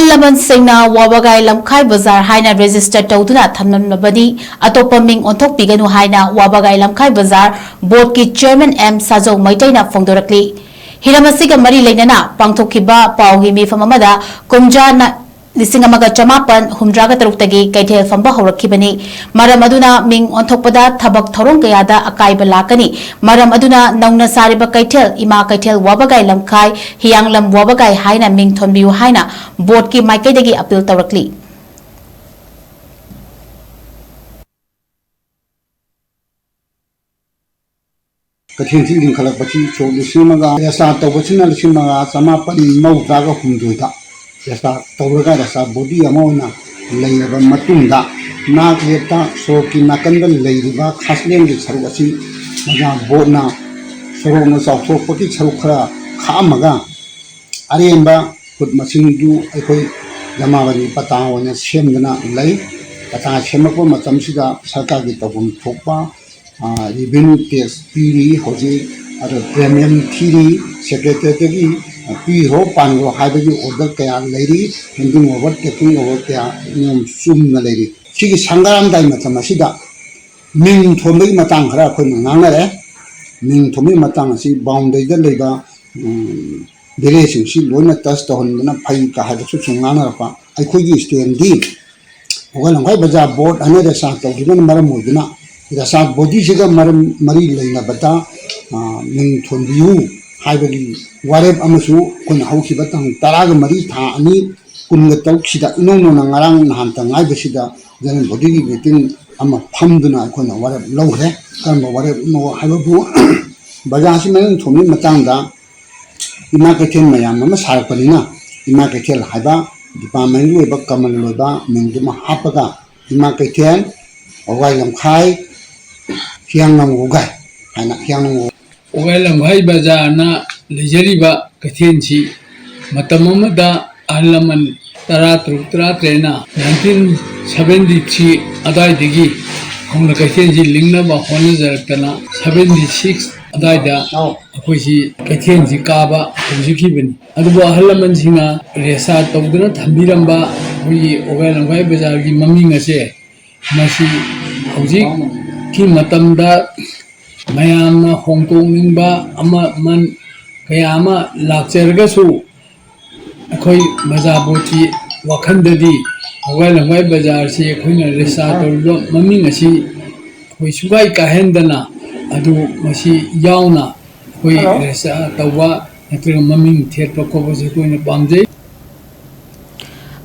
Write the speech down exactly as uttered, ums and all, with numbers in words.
ꯑꯍꯜ ꯂꯃꯟꯁꯤꯡꯅ ꯋꯥꯕꯒꯥꯏ ꯂꯝꯈꯥꯏ ꯕꯖꯥꯔ ꯍꯥꯏꯅ ꯔꯦꯖꯤꯁꯇꯔ ꯇꯧꯗꯨꯅ ꯊꯝꯂꯝꯂꯕꯗꯤ ꯑꯇꯣꯞꯄ ꯃꯤꯡ ꯑꯣꯟꯊꯣꯛꯄꯤꯒꯅꯨ ꯍꯥꯏꯅ ꯋꯥꯕꯒꯥꯏ ꯂꯝꯈꯥꯏ ꯕꯖꯥꯔ ꯕꯣꯔꯗꯀꯤ ꯆꯤꯌꯔꯃꯦꯟ ꯑꯦꯝ ꯁꯥꯖꯧ ꯃꯩꯇꯩꯅ ꯐꯣꯡꯗꯣꯔꯛꯂꯤ꯫ ꯍꯤꯔꯝ ꯑꯁꯤꯒ ꯃꯔꯤ ꯂꯩꯅꯅ ꯄꯥꯡꯊꯣꯛꯈꯤꯕ ꯄꯥꯎꯒꯤ ꯃꯤꯐꯝ ꯑꯃꯗ ꯀꯨꯝꯖꯥ ꯅ-, ꯂꯤꯁꯤꯡ ꯑꯃꯒ ꯆꯃꯥꯄꯟ ꯍꯨꯝꯗ꯭ꯔꯥꯒ ꯇꯔꯨꯛꯇꯒꯤ ꯀꯩꯊꯦꯜ ꯐꯝꯕ ꯍꯧꯔꯛꯈꯤꯕꯅꯤ꯫ ꯃꯔꯝ ꯑꯗꯨꯅ ꯃꯤꯡ ꯑꯣꯟꯊꯣꯛꯄꯗ ꯊꯕꯛ ꯊꯧꯔꯝ ꯀꯌꯥꯗ ꯑꯀꯥꯏꯕ ꯂꯥꯛꯀꯅꯤ꯫ ꯃꯔꯝ ꯑꯗꯨꯅ ꯅꯧꯅ ꯁꯥꯔꯤꯕ ꯀꯩꯊꯦꯜ ꯏꯃꯥ ꯀꯩꯊꯦꯜ ꯋꯥꯕꯒꯥꯏ ꯂꯝꯈꯥꯏ, ꯍꯤꯌꯥꯡꯂꯝ ꯋꯥꯕꯒꯥꯏ ꯍꯥꯏꯅ ꯃꯤꯡ ꯊꯣꯟꯕꯤꯌꯨ ꯍꯥꯏꯅ ꯕꯣꯔꯗꯀꯤ ꯃꯥꯏꯀꯩꯗꯒꯤ ꯑꯄꯤꯜ ꯇꯧꯔꯛꯂꯤ꯫ ꯀꯩꯊꯦꯜꯁꯤ ꯂꯤꯡꯈꯠꯂꯛꯄꯁꯤ ꯁꯣꯛ ꯂꯤꯁꯤꯡ ꯑꯃꯒ, ꯔꯦꯁꯇꯥꯔ ꯇꯧꯕꯁꯤꯅ ꯂꯤꯁꯤꯡ ꯃꯉꯥ ꯆꯃꯥꯄꯟ ꯃꯧꯗ꯭ꯔꯥꯒ ꯍꯨꯝꯗꯣꯏꯗ ꯔꯦꯁꯇꯥꯔ ꯇꯧꯔꯒ ꯔꯦꯁꯇꯥꯔ ꯕꯣꯗꯤ ꯑꯃ ꯑꯣꯏꯅ ꯂꯩꯔꯕ ꯃꯇꯨꯡꯗ, ꯅꯥꯛ ꯌꯦꯠꯇ ꯁꯣꯔꯣꯛꯀꯤ ꯅꯥꯀꯟꯗ ꯂꯩꯔꯤꯕ ꯈꯥꯁꯂꯦꯟꯒꯤ ꯁꯔꯨꯛ ꯑꯁꯤ ꯃꯖꯥ ꯕꯣꯔꯗꯅ ꯁꯣꯔꯣꯛꯅ ꯆꯥꯎꯊꯣꯔꯛꯄꯒꯤ ꯁꯔꯨꯛ ꯈꯔ ꯈꯥꯛꯑꯝꯃꯒ, ꯑꯔꯦꯝꯕ ꯐꯨꯠ ꯃꯁꯤꯡꯗꯨ ꯑꯩꯈꯣꯏ ꯖꯃꯥꯕꯟꯗꯤ ꯄꯇꯥ ꯑꯣꯏꯅ ꯁꯦꯝꯗꯨꯅ ꯂꯩ꯫ ꯄꯇꯥ ꯁꯦꯝꯃꯛꯄ ꯃꯇꯝꯁꯤꯗ ꯁꯔꯀꯥꯔꯒꯤ ꯇꯧꯐꯝ ꯊꯣꯛꯄ, ꯑ, ꯔꯦꯚꯦꯅ꯭ꯌꯨ ꯇꯦꯛꯁ ꯄꯤꯔꯤ ꯍꯧꯖꯤꯛ, ꯑꯗꯣ ꯄꯦꯃꯦꯟ ꯊꯤꯔꯤ, ꯁꯦꯀ꯭ꯔꯦꯇꯔꯤꯌꯦꯠꯇꯒꯤ ꯄꯤꯈ꯭ꯔꯣ ꯄꯥꯟꯈ꯭ꯔꯣ ꯍꯥꯏꯕꯒꯤ ꯑꯣꯔꯗꯔ ꯀꯌꯥ ꯂꯩꯔꯤ, ꯍꯦꯟꯗꯤꯡ ꯑꯣꯚꯔ, ꯇꯦꯀꯤꯡ ꯑꯣꯚꯔ ꯀꯌꯥ ꯅꯤꯌꯣꯝ ꯆꯨꯝꯅ ꯂꯩꯔꯤ꯫ ꯁꯤꯒꯤ ꯁꯪꯒꯥꯔꯝꯗꯥꯏ ꯃꯇꯝ ꯑꯁꯤꯗ ꯃꯤꯡ ꯊꯣꯟꯕꯒꯤ ꯃꯇꯥꯡ ꯈꯔ ꯑꯩꯈꯣꯏꯅ ꯉꯥꯡꯅꯔꯦ꯫ ꯃꯤꯡ ꯊꯣꯟꯕꯒꯤ ꯃꯇꯥꯡ ꯑꯁꯤ ꯕꯥꯎꯟꯗꯔꯤꯗ ꯂꯩꯕ, ꯎꯝ, ꯚꯤꯂꯦꯖꯁꯤꯡꯁꯤ ꯂꯣꯏꯅ ꯇꯁ ꯇꯧꯍꯟꯕꯅ ꯐꯩ ꯀ ꯍꯥꯏꯕꯁꯨ ꯁꯨꯝ ꯉꯥꯡꯅꯔꯛꯄ꯫ ꯑꯩꯈꯣꯏꯒꯤ ꯁ꯭ꯇꯦꯟꯗꯤ ꯋꯥꯕꯒꯥꯏ ꯂꯝꯈꯥꯏ ꯕꯖꯥꯔ ꯕꯣꯔꯗ ꯍꯥꯏꯅ ꯔꯦꯁꯇꯥꯔ ꯇꯧꯈꯤꯕꯅ ꯃꯔꯝ ꯑꯣꯏꯗꯨꯅ, ꯔꯦꯁꯇꯥꯔ ꯕꯣꯗꯤꯁꯤꯒ ꯃꯔꯝ, ꯃꯔꯤ ꯂꯩꯅꯕꯗ, ꯑ, ꯃꯤꯡ ꯊꯣꯟꯕꯤꯌꯨ ꯍꯥꯏꯕꯒꯤ ꯋꯥꯔꯦꯞ ꯑꯃꯁꯨ ꯑꯩꯈꯣꯏꯅ ꯍꯧꯈꯤꯕ ꯇꯥꯡ ꯇꯔꯥꯒ ꯃꯔꯤ ꯊꯥ ꯑꯅꯤ ꯀꯨꯟꯒ ꯇꯔꯨꯛꯁꯤꯗ ꯏꯅꯧ ꯅꯧꯅ ꯉꯔꯥꯡ ꯅꯍꯥꯟꯇ ꯉꯥꯏꯕꯁꯤꯗ ꯖꯦꯅꯔꯦꯜ ꯕꯣꯗꯤꯒꯤ ꯃꯤꯇꯤꯡ ꯑꯃ ꯐꯝꯗꯨꯅ ꯑꯩꯈꯣꯏꯅ ꯋꯥꯔꯦꯞ ꯂꯧꯈ꯭ꯔꯦ꯫ ꯀꯔꯝꯕ ꯋꯥꯔꯦꯞꯅꯣ ꯍꯥꯏꯕꯕꯨ, ꯕꯖꯥꯔꯁꯤ ꯃꯅꯨꯡ ꯊꯣꯟꯕꯒꯤ ꯃꯇꯥꯡꯗ ꯏꯃꯥ ꯀꯩꯊꯦꯜ ꯃꯌꯥꯝ ꯑꯃ ꯁꯥꯔꯛꯄꯅꯤꯅ, ꯏꯃꯥ ꯀꯩꯊꯦꯜ ꯍꯥꯏꯕ ꯗꯤꯄꯥꯔꯠꯃꯦꯟꯒꯤ ꯑꯣꯏꯕ ꯀꯃꯟ ꯑꯣꯏꯕ ꯃꯤꯡꯗꯨꯃ ꯍꯥꯞꯄꯒ, ꯏꯃꯥ ꯀꯩꯊꯦꯜ, ꯋꯥꯕꯒꯥꯏ ꯂꯝꯈꯥꯏ, ꯍꯤꯌꯥꯡꯂꯝ ꯋꯥꯕꯒꯥꯏ ꯍꯥꯏꯅ ꯍꯤꯌꯥꯡꯂꯝ ꯋꯥꯕꯒꯥꯏ ꯂꯝꯈꯥꯏ ꯕꯖꯥꯔꯅ ꯂꯩꯖꯔꯤꯕ ꯀꯩꯊꯦꯜꯁꯤ ꯃꯇꯝ ꯑꯃꯗ ꯑꯍꯜ ꯂꯃꯟ ꯇꯔꯥ ꯇꯔꯨꯛ, ꯇꯔꯥ ꯇꯔꯦꯠꯅ nineteen seventy three ꯑꯗꯨꯋꯥꯏꯗꯒꯤ ꯍꯧꯅ ꯀꯩꯊꯦꯜꯁꯤ ꯂꯤꯡꯅꯕ ꯍꯣꯠꯅꯖꯔꯛꯇꯅ, seventy six ꯑꯗꯨꯋꯥꯏꯗ ꯑꯩꯈꯣꯏꯁꯤ ꯀꯩꯊꯦꯜꯁꯤ ꯀꯥꯕ ꯍꯧꯖꯈꯤꯕꯅꯤ꯫ ꯑꯗꯨꯕꯨ ꯑꯍꯜ ꯂꯃꯟꯁꯤꯡꯅ ꯔꯦꯁꯥ ꯇꯧꯗꯨꯅ ꯊꯝꯕꯤꯔꯝꯕ ꯑꯩꯈꯣꯏꯒꯤ ꯋꯥꯒꯥꯏ ꯂꯝꯈꯥꯏ ꯕꯖꯥꯔꯒꯤ ꯃꯃꯤꯡ ꯑꯁꯦ ꯃꯁꯤ ꯍꯧꯖꯤꯛꯀꯤ ꯃꯇꯝꯗ ꯃꯌꯥꯝꯅ ꯍꯣꯡꯗꯣꯛꯅꯤꯡꯕ ꯑꯃ ꯑꯃ ꯀꯌꯥ ꯑꯃ ꯂꯥꯛꯆꯔꯒꯁꯨ, ꯑꯩꯈꯣꯏ ꯕꯖꯥꯔ ꯕꯣꯔꯗꯀꯤ ꯋꯥꯈꯜꯗꯗꯤ ꯋꯥꯒꯥꯏ ꯂꯝꯈꯥꯏ ꯕꯖꯥꯔꯁꯤ ꯑꯩꯈꯣꯏꯅ ꯔꯦꯁꯥ ꯇꯧꯔꯤꯕ ꯃꯃꯤꯡ ꯑꯁꯤ ꯑꯩꯈꯣꯏ ꯁꯨꯡꯀꯥꯏ ꯀꯥꯏꯍꯟꯗꯅ, ꯑꯗꯨ ꯃꯁꯤ ꯌꯥꯎꯅ ꯑꯩꯈꯣꯏ ꯔꯦꯁꯥ ꯇꯧꯕ ꯅꯠꯇ꯭ꯔꯒ ꯃꯃꯤꯡ ꯊꯦꯠꯄ ꯈꯣꯠꯄꯁꯦ ꯑꯩꯈꯣꯏꯅ ꯄꯥꯝꯖꯩ꯫